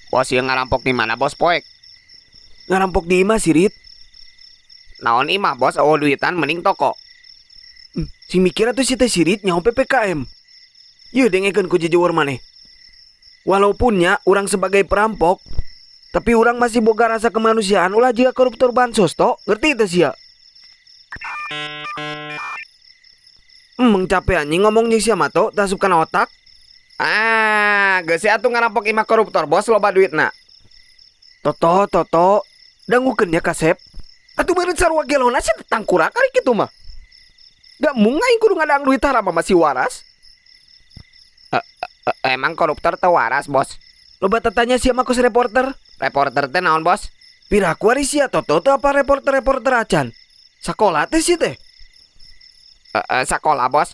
Bos ieu ngarampok di mana bos poek? Ngarampok di imah sirit. Naon imah bos eueuh duitan mending toko. Si mikir atuh si teh sirit nyaho PPKM. Yeuh dengekeun ku jejeur maneh. Walaupun nya urang sebagai perampok, tapi urang masih boga rasa kemanusiaan ulah jiga koruptor bansos to, ngerti teh sia? Emang capek anjing ngomong jeung sia mah to, teu asup kana otak. Ah, geus atuh ngarampok imah koruptor bos loba duitna. Toto, toto, dangukeun nya kasep. Atuh meureun sarua gelona sia teh tangkurak ari kitu mah. Gak mung aing kudu ngadang duit haram masih waras. Emang koruptor teu waras bos? Loba tatanya sia mah kos reporter. Reporter teh naon bos? Piraku ari sia toto teu apa reporter-reporter acan. Sakola teh sia teh. Sakola bos.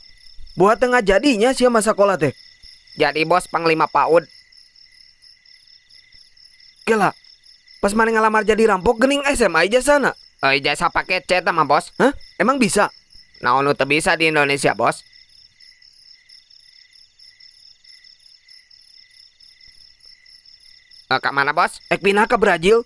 Buat tengah jadinya sia mah sakola teh. Jadi bos panglima PAUD. Gela. Pas maneh ngalamar jadi rampok geuning SMA ijazahna. Ijazah paket C teh mah bos. Hah? Emang bisa? Naon nu teu bisa di Indonesia bos? Ka mana bos? Ek pindah ke Brazil.